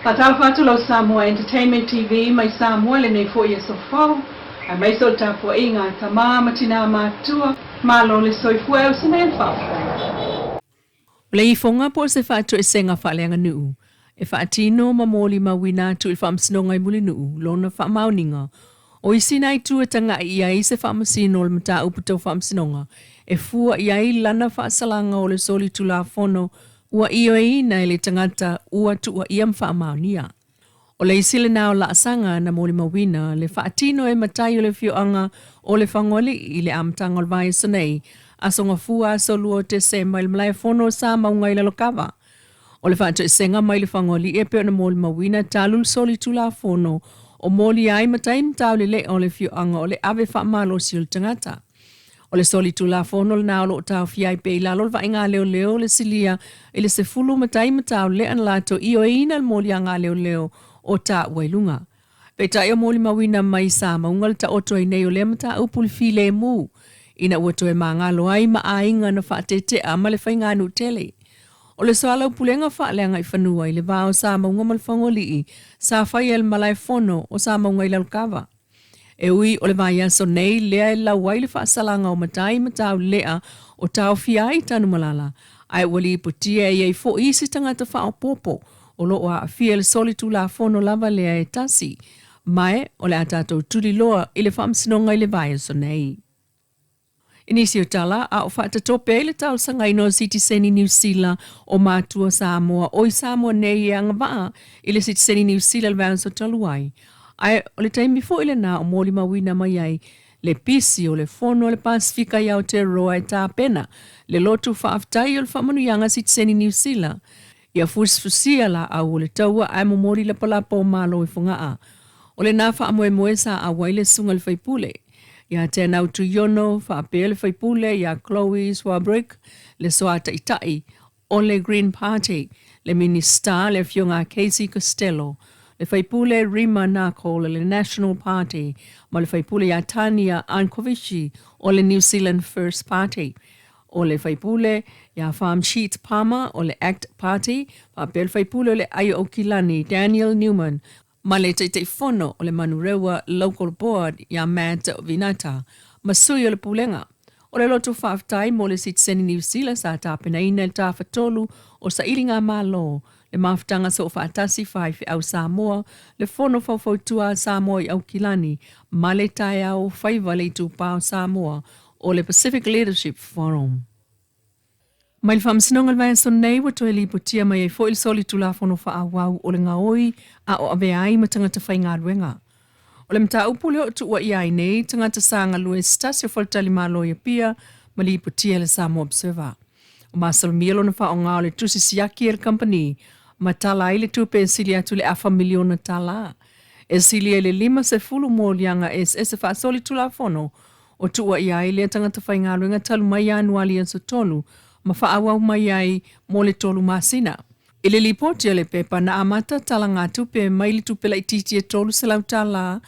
Faatalofa atu lau Samoa Entertainment TV mai Samoa i lenei foi aso fou, aemaise o le tapuaiga a tama ma tina matutua, malo le soifua e uso nei le faafofoga. O le ifoga po o se faatoesega faaleaganuu e faatino ma molimauina atu i le Faamasinoga i Mulinuu lona faamaoniga o isi nai itu e taga'i i ai se faamasino o le mataupu tau faamasinoga e fua i ai lana faasalaga o le solitulafono ua ioeina e le tagata ua tuuaia ma faamaonia. O le isi lena o laasaga na molimauina le faatino e matai o le afioaga o Lefagoalii i le amataga o le vaiaso nei, Aso Gafua aso 2 o Tesema i le malaefono o Samauga i Lalokava. O le faatoesega mai Lefagoalii e pei ona molimauina talu le solitulafono o molia ai matai ma taulele'a o le afioaga o le ave faamalosi o le tagata. O le solitulafono lena o lo o taofia ai pea i lalo o le vaaiga a leoleo le silia i le 10 matai mataulea na latou ioeina le moliaga a leoleo o taua i luga. Peitai o molimauina mai Samauga le taoto ai nei o lea mataupu le filemu ina ua toe magalo ai ma aiga na faatetea ma le faiganuu tele. O le soalaupulega faaleagaifanua i le va o Samauga ma le Fagoalii sa faia i le malaefono o Samauga i Lalokava. E ui o le vaiaso nei lea e lau ai le faasalaga o matai ma taulelea o taofia ai Tanumalala, ae ua lipotia e i ai foi isi tagata faaopoopo o lo o aafia i le solitulafono lava lea e tasi, ma e o le a tatou tuliloa i le faamasinoga i le vaiaso nei. I nisi o tala, a o faatatope ai le talosagaina o sitiseni Niu Sila o matua Samoa o i Samoa nei e agavaa i le sitiseni Niu Sila i le vaiaso talu ai, ae o le taimi foi lena o molimauina mai ai le pisi o le Fono a le Pasefika i Aotearoa e tapena le lotu faafetai o le faamanuiaga sitiseni Niu Sila ia fusifusia laau o le taua ae momoli lapalapa o Malo i Fogaa. O lena faamoemoe sa auai le susuga i le faipule ia Teanau Tuiono faapea le faipule ia Chloe Swarbrick, le soa taitai o le Green Party, le Minisita le Afioga a Casey Costello, le faipule Rima Nacol o le National Party ma le faipule ia Tania Ankovici o le New Zealand First Party. O le faipule ia Farmsheet Palmer o le Act Party faapea le faipule o le Ai o Aukilani Daniel Newman ma le Taitaifono o le Manurewa Local Board ia Matt Vinata ma sui o le Pulega o le Lotu Faafetai mo le Sitiseni Niu Sila sa tapenaina i le Tafatolu o Sailiga Malo, le Mafutaga Soofaatasi Faifeau Samoa, le Fono Faufautua a Samoa i Aukilani ma le Taeao Faiva le Itupa o Samoa o le Pacific Leadership Forum. Mai le Faamasinoga i le vaiaso nei ua toe lipotia mai ai foi le solitulafono faaauau o le gaoi a o avea ai ma tagata faigaluega. O le mataupu lea o tuuaia ai nei tagata sa galue i se tasi o faletalimalo i Apia ma lipotia e le Samoa Observer. O masalomia lona faaaoga o le tusi siaki e le kamupani ma tala ai le tupe e sili atu i le afa miliona tala. E sili ai le 50 moliaga eseese faasolitulafono O tuuaia ai lea tagata faigaluega talu mai Ianuali aso 3 ma faaauau mai ai mo le tolu masina. I le lipoti a le pepa, na amata talagatupe mai le tupe laitiiti e $300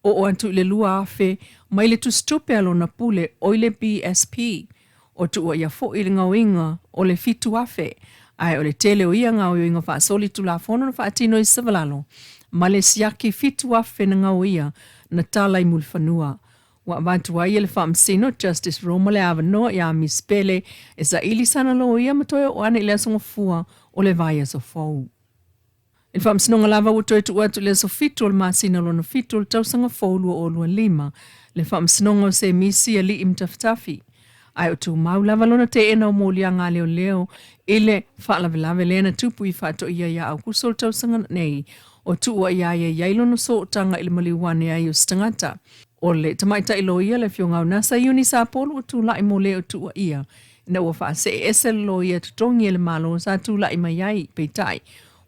oo atu i le 2,000 mai le tusitupe a lona pule o i le BSP. O tuuaia foi le gaoiga o le 7,000, ae o le tele o ia gaoioiga faasolitulafono na faatino i Savalalo ma le siaki 7,000 na gaoia na tala i Mulifanua. Ua avatu ai e le Faamasino Justice Roma le avanoa iā Miss Pele e saili sana loia ma toe oo ane i le aso Gafua o le vaiaso fou. I le Faamasinoga lava ua toe tuu atu i le aso 7 o le masina lona fitu o le tausaga fou 2025 le Faamasinoga o Semisi Alii ma Tafitafi, ae o tumau lava lona teena o moliaga a leoleo i le faalavelave lea na tupu i Faatoia ia Aokuso o le tausaga nei o tuua iā ia i ai lona sootaga i le maliu ane ai o se tagata. O le tamaitai loia le Afioga Aunasa Iuni Sapolu ua tulai mo le o tuuaia ina ua faasee ese le loia totogi e le Malo sa tulai mai ai, peitai,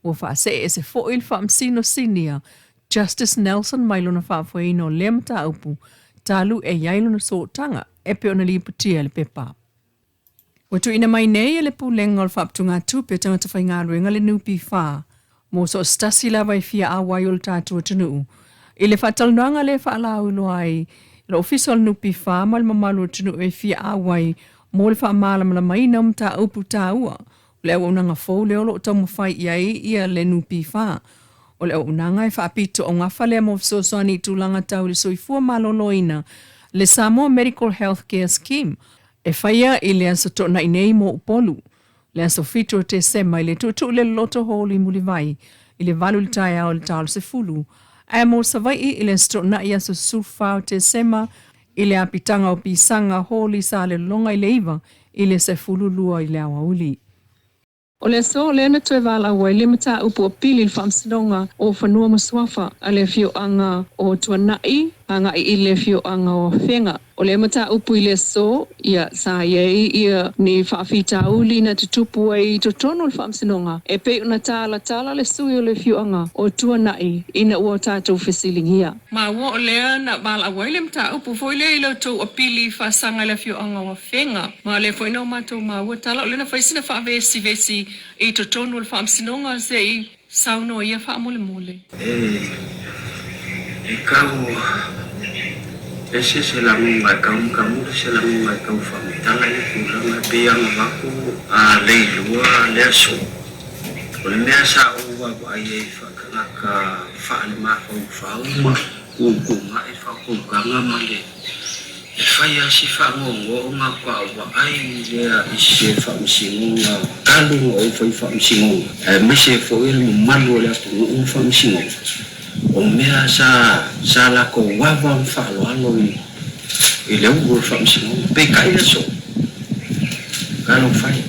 ua faasee ese foi le Faamasino Sinia Justice Nelson mai lona faafoeina o lea mataupu talu e i ai lona sootaga e pei ona lipotia e le pepa. Ua tuuina mai nei e le Pulega o le Faaputugatupe o Tagata Faigaluega le NPF mo so o se tasi lava e fia auai o le tatou atunuu i le faatalanoaga lea e faalauiloa ai le Ofisa o le NPF ma le mamalu o le atunuu e fia auai mo le faamalamalamaina o mataupu taua o le auaunaga fou lea o lo o taumafai i ai ia le NPF. O le auaunaga e faapitoaugafa lea mo fesoasoani i tulaga tau i le soifua maloloina, le Samoa Medical Health Care Scheme, e faia i le Aso Toonai nei mo Upolu, le aso 7 o Tesema i le Tuutuu i le Loloto Hall i Mulivai i le 8 i le taeao i le ta o le 10, ae mo Savaii i le Aso Toonai aso 14 o Tesema i le apitaga o Pisaga Hall i Salelologa i le 9 i le 12 i le aoauli. O le aso lea na toe valaau ai le mataupu o pili i le Faamasinoga o Fanua ma Suafa a le afioaga o Tuanai agai i le afioaga o Afega. O lea mataupu i le aso, ia, sa i ai ia ni faafitauli na tutupu ai i totonu o le Faamasinoga e pei ona talatala le sui o le afioaga o Tuanai ina ua tatou fesiligia. Ma ua o lea na valaau ai le mataupu foi lea i la outou apili faasaga i le afioaga o Afega. Ma o lea foi na o matou maua tala o lea na fai sina faavesivesi i totonu o le Faamasinoga se i saunoa ia faamolemole. E kau ese se lagoga e kau makamuli se lagoga e kau faamatala ia tulaga e pei agavaku a leilua le aso. O le mea sa ou vaavaai ai faatagata faale-mafaufau ma kukuga'i faaupaugaga ma le e fai lava si faagogo'oga faatoa vaai lea i se faamasinoga talu ona ou fai faamasinoga aemaise foi le mamalu o le atunuu ma faamasinoga o mea sa sa latou ava ma faaaloalo i i le ulu o le faamasinoga. Peitai le aso, talofa e,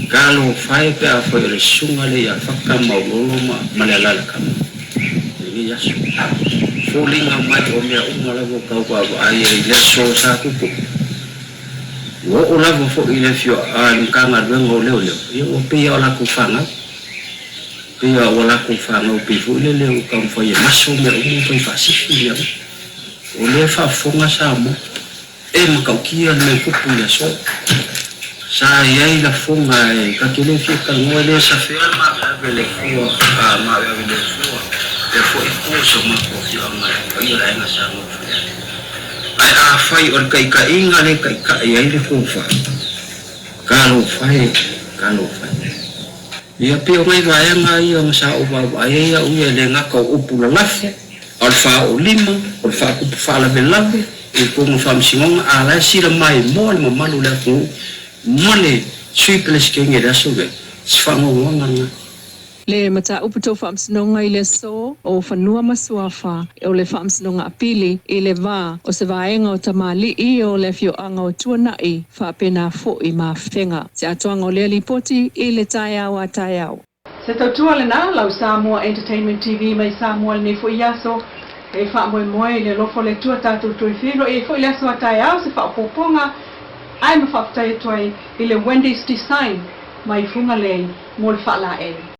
talofa e pe afai o le susuga lea ia Fata Maulolo ma ma le alalatama i lenei aso. Foliga mai o mea uma lava o tau vaavaai ai i le aso sa tupu. Ua oo lava foi i le afioaga i le Matagaluega o Leoleo, ia ua pei lava o latou fanau. Pei lava ua latou fanau pei foi lele ua taumafai e maso mea uma ma fai faasifi mea uma. O lea e faafofoga Samoa, e matautia le mea e tupu i le aso. Sa i ai lafoga e ta te le fia talanoa e le safea le maaveave le fua, a maaveave le fua, lea foi e po si o matou afioaga i le paia o le aiga sa nofo ai. Ae afai o le taitaiga lea e taitai ai le tofa, talofa e, talofa e. Ia pei o nai vaega ia na sa ou vaavaai ai au ia e le gata o upu lalafi, a o le faaoolima, o le faatupu faalavelave i totonu o faamasinoga, a la e sila maimoa le mamalu o le atunuu ma le Sui Peresetene i le aso lea, se faanoanoaga lena. Le mataupu tau faamasinoga i le aso o Fanua ma Suafa o le Faamasinoga Apili i le va o se vaega o tamalii o le afioaga o Tuanai faapena foi ma Afega. Se atoaga o lea lipoti i le taeao a taeao. Se tautua lena, lau Samoa Entertainment TV mai Samoa lenei foi aso e faamoemoe i le alofa o le Atua tatou toe feiloai ai foi le aso a taeao se faaopoopoga ae ma faafetai atu ai i le Wendy's Design mai Fugalei mo le faalaei.